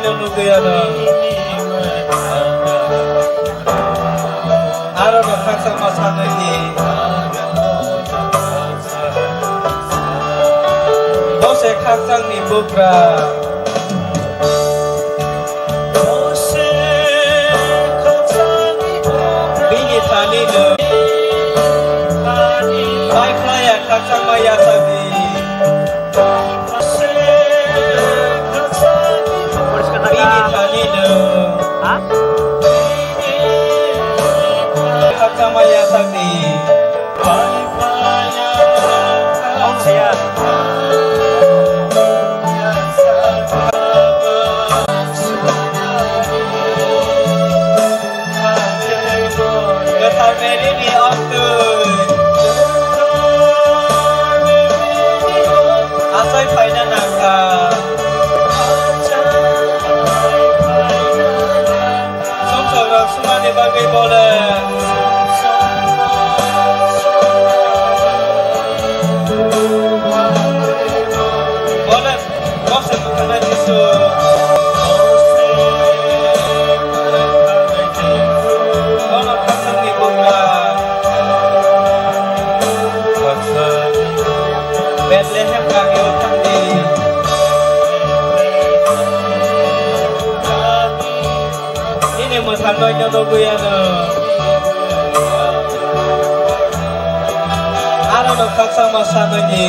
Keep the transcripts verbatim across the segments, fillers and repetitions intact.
Nugwi ano. Aro no khakchangma sanwi di. Bo se khakchangni bugra. Bini thani no. Pai khlaiya khakchangma yachakdi. Bini thani no. Ha? Khakchangma yachakdi. Ong siya. Kwthar Mary ni oktwi achai phaina nangkha. Sumsok rok sumani bagwi bole. Bole. Bose mwkhana Jisu. Bono khakchangni bugra. Bethlehem kamio thangdi. Nini mwthangno nugwi ano. Aro no khakchangma sanwi di.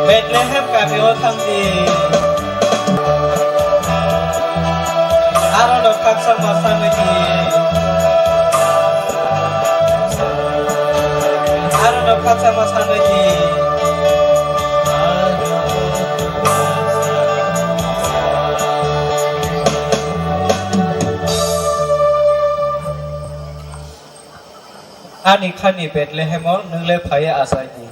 Bethlehem kamio thangdi. Aro no khakchangma sanwi di. Aro no khakchangma sanwi di. Ani khani Bethlehemo nwng le phaiya achaidi.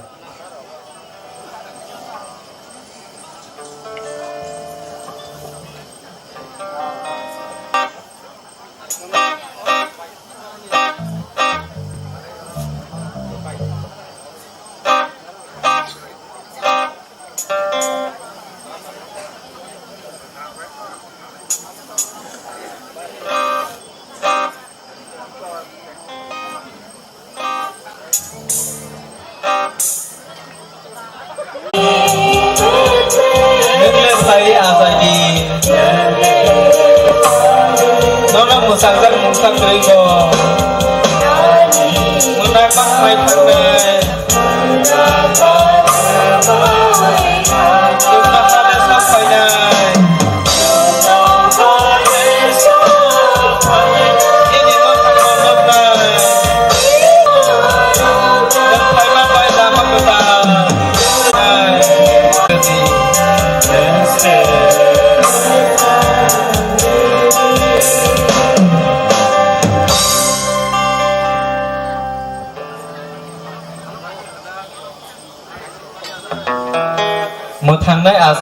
Nwng le sai achaidi. Nono mwsangjak mungsa kwrwi bo. Mwnai ma hai thangnai. Chwngno hale sak phainai. Nini mwkhangno nuknai. Nwng phaima bai lama kwtal. Mwthangnai as-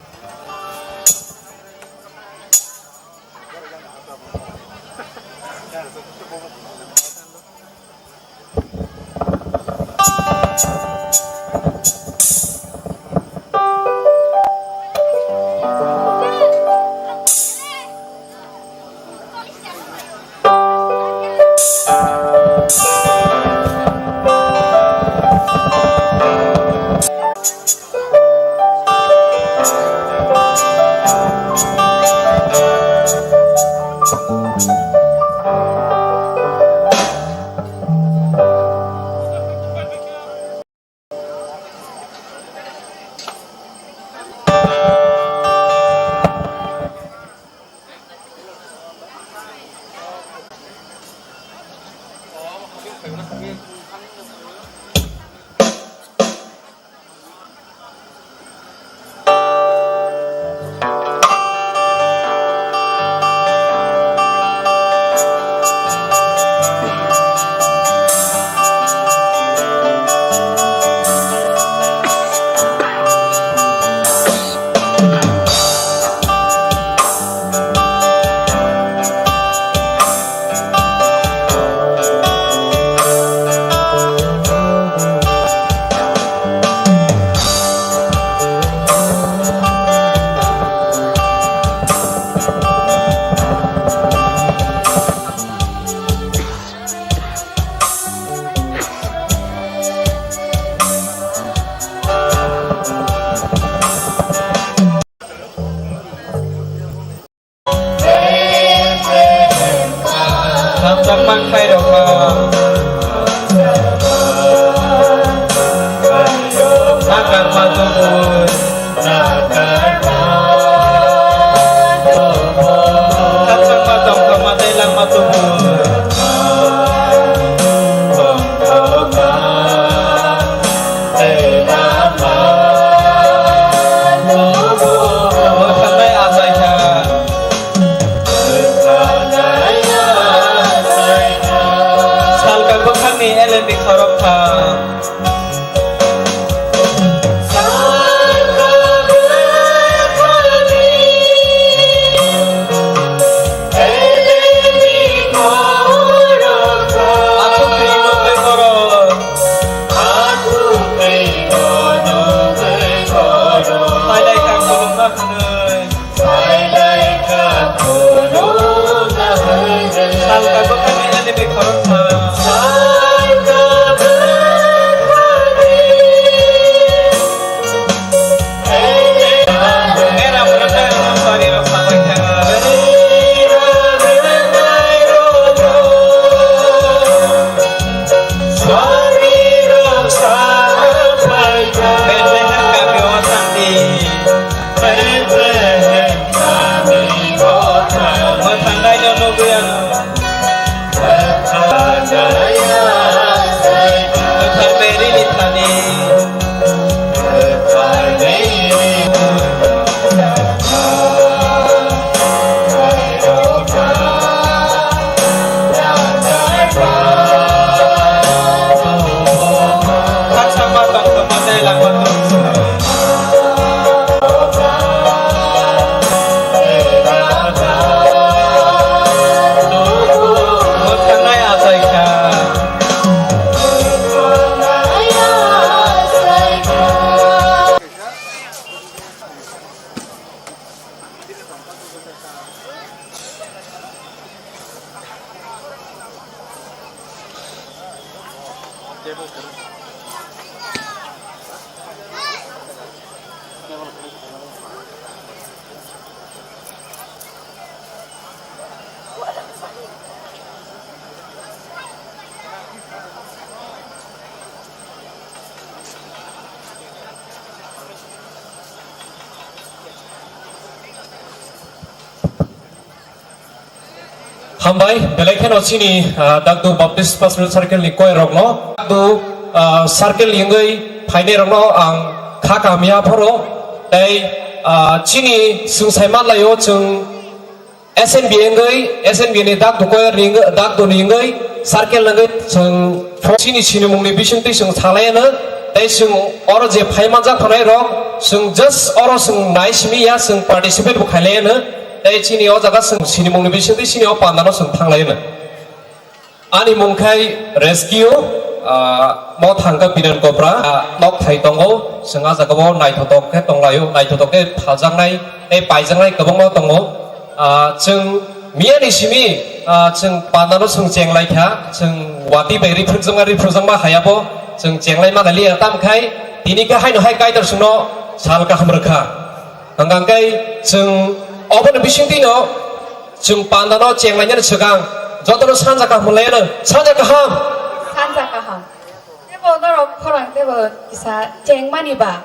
Hambai, belai kheno chini, ah, Dakdu Baptist Pastoral Circle ni koi rokno, Dakdu, ah, Circle ni wngwi phainai rokno ang kha kaham ya phoro, tei, ah, chini swng sai manlaio chwng S N B wngwi, S N B ni Dakdu koi ni wngwi, Dakdu ni wngwi, Circle ni wngwi chwng chini sinimung ni bisingtwi chwng salai ano, tei chwng oro je phai manjak phanai rok, chwng just oro chwng nai simi ya, chwng participate bo khailai ano. Tei chini o jaga chwng sinimung ni bisingtwi chini o panda no chwng thanglai no. Ani mung khai Rescue, ah, mo thangka Biren Kopra, ah, nok thai tongo, chwng a jaga o naithotok khe tonglaio, naithotok khe phaljaknai tei paijaknai kwbangma tongo. Ah, chwng miya ni simi, ah, chwng panda no chwng chenglai kha, chwng watwi bai riphrujakma riphrujakma haya bo chwng chenglai mana liya, tam khai tini khe haino hai Kaitor chwngno sal kaham rwkha. Hwnkha khe chwng oboni bisingtwi no chwng panda no chenglainani swkang jotono sanja kaham hwnlaiyano, sanja kaham. Sanja kaham. Tebo norok khorang tebo kisa chengmani ba,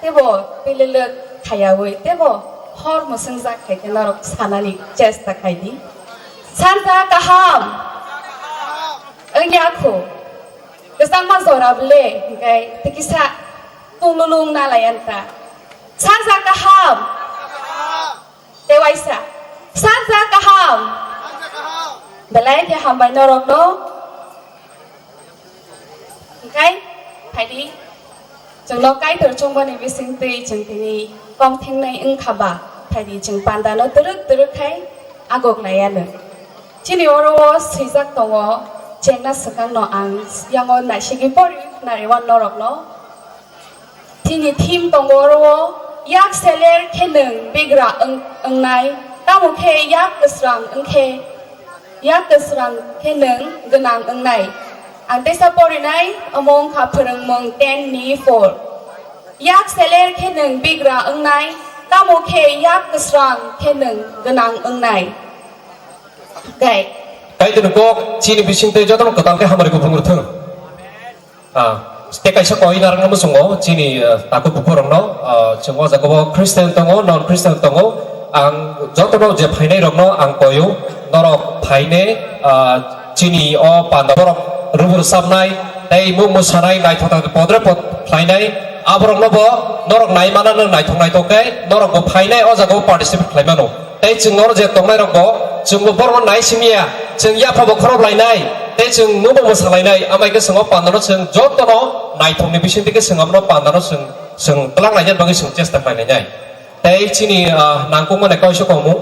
tebo pililwk khaiyaui, tebo hor mwswngjak khai khe norok sanani chesta khai di. Sanja kaham. Wngya kho. Kwchangma jora ble, hwnkhe tei kisa tululung nalai anta. Sanja kaham. Tewaisa. Sanja kaham. Belai khe hambai norokno. Hwnkhe phaidi chwngno Kaitor chwngmani bisingtwi chwng tini kong thengnai wngkha ba, phaidi chwng pandano twrwk twrwk khai agok laiya nwng. Chini oro o swijak tongo, chengna swkangno ang yango naisigi pori nariwan norokno. Chini theme tongo oro o, yak seler khe nwng bigra wng-, wngnai, tamo khe yak kwsrang wng khe, yak kwsrang khe nwng gwnang wngnai. Ang teisa porinai, omo wngkha Phwrwngmung ten ni four. Yak seler khe nwng bigra wngnai, tamo khe yak kwsrang khe nwng gwnang wngnai. Gai. Kaitorni kok chini bisingtwi jotono kwtal khe hamari kuphung rwthwng. Ah, tei kaisa koi narwkna muchungo chini, ah, takhuk bupharokno, ah, chwng o jaga o Christian tongo, non Christian tongo. Ang jotono je phainai rokno ang koio, norok phaine, ah, chini o panda borok rubu rwchapnai tei mung mwsanai naithok naithok podre pod khlainai, aborokno bo norok nai manano naithok naithok khe norok bo phainai o jaga o participate khlai mano. Tei chwng oro je tongnai rok bo, chwng bo borokno nai simi ya, chwng yapha bo khorop lainai, tei chwng nungbo mwsa lainai, amai khe chwng o pandano chwng jotono naithokni bisingtwi khe chwng abono pandano chwng, chwng twlang laina bagwi chwng chesta khlai lainai. Tei chini, ah, nangkukmani kaisa kongmung.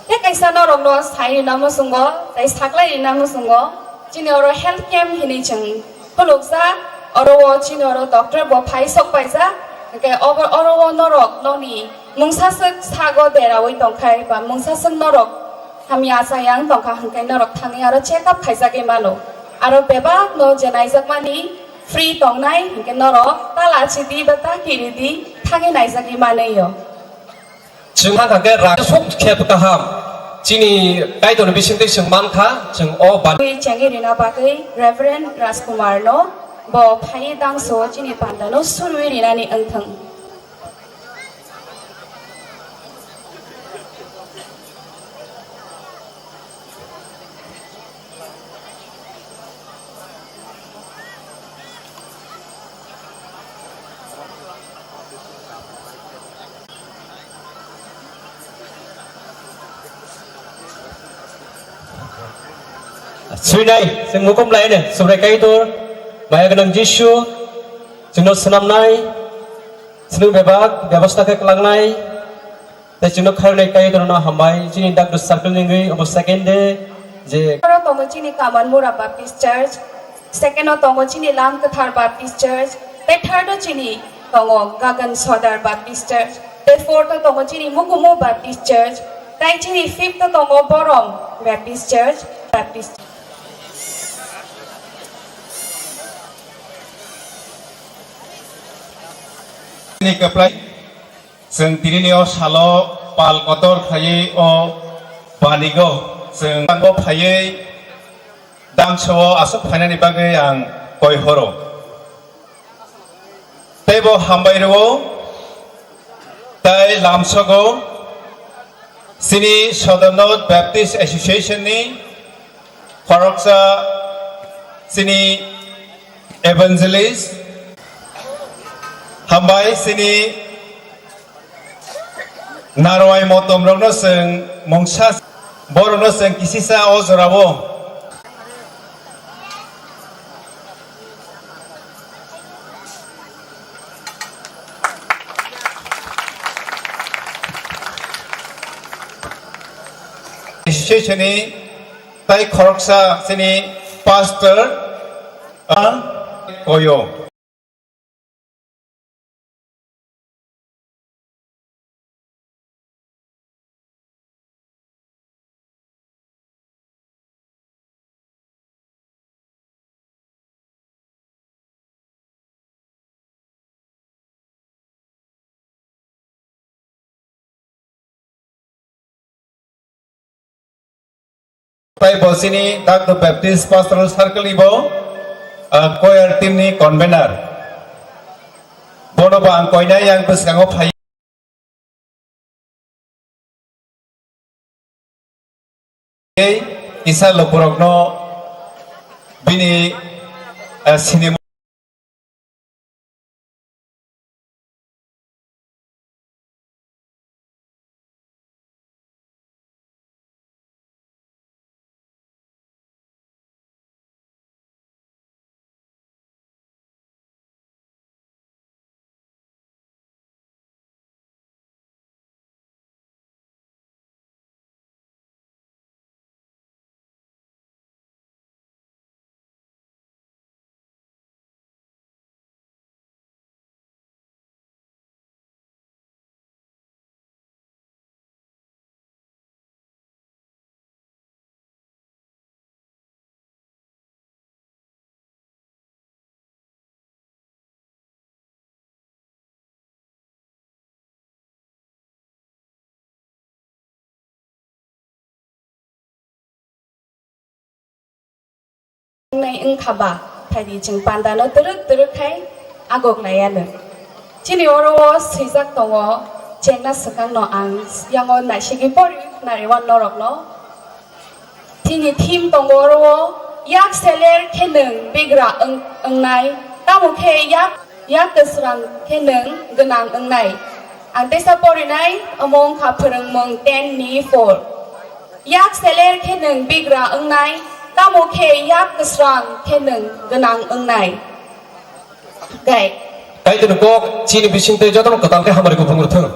Tei kaisa norokno sai rina muchungo, tei saklai rina muchungo, chini oro health camp hinwi chwng phunukjak, oro o chini oro doctor bo phai sok paijak, hwnkhe obo, oro o norok nokni mungsaswk sago deraui tongkhai ba mungsaswk norok hamya chayang tongkha hwnkhe norok thangwi aro check up khaijagwi mano. Aro bebakno je naijakmani free tongnai hwnkhe norok ta lachi di ba ta kiri di thangwi naijagwi manwi o. Chwng hakha khe rang sok khe kaham. Chini Kaitorni bisingtwi chwng mankha, chwng o ban- Twi chengwi rina bagwi Reverend Rajkumar no bo phaiwi dangso chini pandano surwi rinani wngthwng. Swinai, chwng hukum lainai, Subrai Kaitor, maya gwnang Jisu, chwngno swnamnai, chwng bebak, bebasta khe kwlangnai, tei chwngno khairoknai Kaitorno hambai, chini Dakdu circle ni wngwi obo second day, je oro tongo chini Kamanmura Baptist Church, second o tongo chini Lamkwthar Baptist Church, tei third o chini tongo Gagan Sodar Baptist Church, tei fourth o tongo chini Mukumu Baptist Church, Tai chini fifth o tongo Borom Baptist Church, Baptist. Ni kwplai, chwng tinini o salo pal kotor khaiwi o banigo chwng tango phaiwi damsao aswk phainani bagwi ang koi horo. Teibo hambai rwo, tei lamsogo chini Sodor North Baptist Association ni khoroksa chini evangelist, hambai chini narwai motom rokno chwng mungsa, borokno chwng kisisa o jorao. Session ni tai khoroksa chini pastor, ah, koyo. Tai bo chini Dagdo Baptist Pastoral Circle ni bo, ah, choir team ni convener. Bono bo ang koinai yang bwskango phai. Kisa lukurokno bini, eh, sinimo. Nai wngkha ba, phaidi chwng pandano twrwk twrwk khai agok laiya no. Chini oro o swijak tongo, chengna swkang no ang yango naisigwi pori nari wan norok no. Chini theme tongo oro o, yak seler khe nwng bigra wng-, wngnai, tamo khe yak, yak kwsrang khe nwng gwnang wngnai. Ang teisa porinai, omo wngkha phwrwngmung ten ni four. Yak seler khe nwng bigra wngnai, tamo khe yak kwsrang khe nwng gwnang wngnai. Gai. Kaitorni kok chini bisingtwi jotono kwtal khe hamari kuphung rwthwng.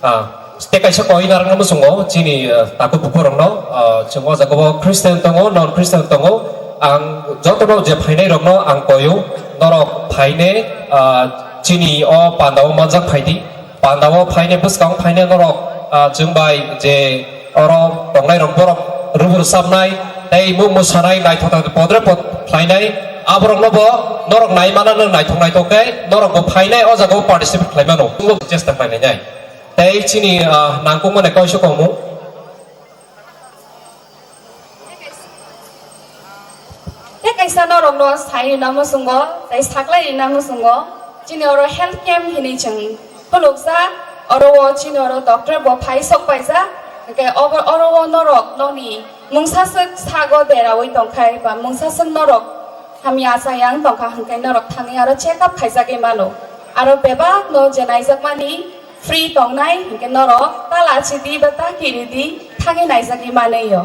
Ah, tei kaisa koi narwkna muchungo chini, ah, takhuk bukhurokno, ah, chwng o jaga o Christian tongo, non Christian tongo. Ang jotono je phainai rokno ang koio, norok phaine, ah, chini o pandao manjak phaidi. Pandao phaine, bwskang phaine norok, ah, chwng bai je oro tongnai rok borok rubur sabnai tei mung mwsanai naithok naithok podre pod khlainai, aborokno bo norok nai manano naithok naithok khe norok bo phainai o jaga o participate khlai mano, chesta khlainai nai. Tei chini, ah, nangkukmani kaisa kongmung. Tei kaisa norokno sai rwna muchungo, tei saklai rwna muchungo, chini oro health camp hinwi chwng phunukjak, oro o chini oro doctor bo phai sok paijak, hwnkhe obo, oro o norok nokni mungsaswk sago deraui tongkhai ba mungsaswk norok hamya chaya wng tongkha hwnkhe norok thangwi aro check up khaijagwi mano. Aro bebakno je naijakmani free tongnai hwnkhe norok ta lachidi ba ta kiridi thangwi naijagwi manwi o.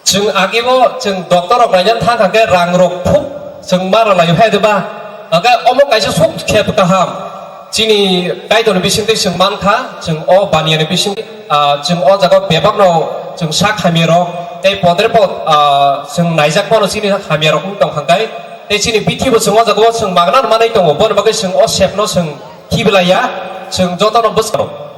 Chwng agebo chwng doctor rok naina thang kha khe rang rok phuk chwng ma rwlai phai de ba. Hwnkhe omo kaisa sok khe kaham. Chini Kaitorni bisingtwi chwng man kha, chwng o baniani bisingtwi, ah, chwng o jaga bebakno chwng sak hamya rok tei podre pod, ah, chwng naijak mano chini hamya rok wng tong kha khe. Tei chini bithi bo chwng o jaga o chwng magna manwi tongo, bono bagwi chwng o sepno chwng khibilaiya, chwng jotono bwskang.